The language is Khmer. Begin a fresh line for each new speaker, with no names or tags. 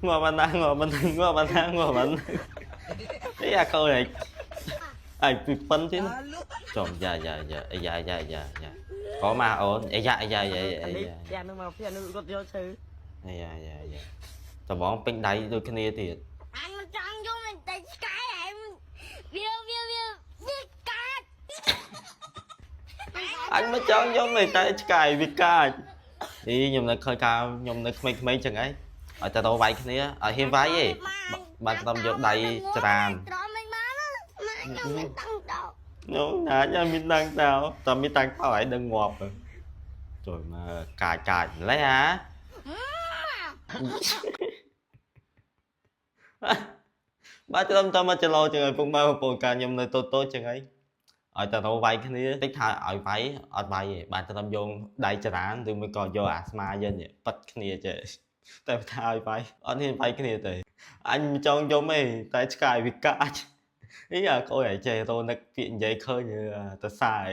ងាប់បានណាងាប់បានណាងាប់បានណាងាប់បានណាអីអាកូនឯងឯងពីប៉ិនទៀតចំយ៉ាយ៉ាយ៉ាអាយ៉ាយ៉ាយ៉ាយ៉ាក៏មកអូនអាយ៉ាអាយ៉ាយ៉ាអា
នេះ
យ៉ា
ផ្ទះនោះមកផ្ទះនោះគាត់យកឈើ
អាយ៉ាយ៉ាយ៉ាដបងពេញដៃដូចគ្នាទៀត
អញមិនចង់យំមិនតែឆ្កែឯងវាវាវាវាកាច
អញមិនចង់យំទេតែឆ្កែវាកាចនេះខ្ញុំនៅឃើញកាលខ្ញុំនៅក្មេងៗចឹងឯងឲ្យតែរកវាយគ្នាឲ្យហ៊ានវាយឯងបានត្រឹមយកដៃច្រាន
ត្រមមិនបានណាខ្ញុំមិនតាំងតោ
ខ្ញុំណាញ៉ាំមានតាំងតោតើមានតាំងតោឲ្យដឹងងាប់ជួយមកកាចកាចម្លេះហាបាទត្រឹមតែមកចលោចឹងឲ្យពុកម៉ែបងប្អូនកាលខ្ញុំនៅតូចតូចចឹងឯងឲ្យតែរកវាយគ្នាតិចថាឲ្យវាយអត់វាយទេបានត្រឹមយកដៃចរានឬមួយក៏យកអាស្មាយើងនេះប៉ិតគ្នាចេះតែថាឲ្យវាយអត់ហ៊ានវាយគ្នាទេអញមិនចង់យំទេតែឆ្កែវាកាចអីអាកូនឯងចេះរនឹកពាក្យនិយាយឃើញទៅសាយ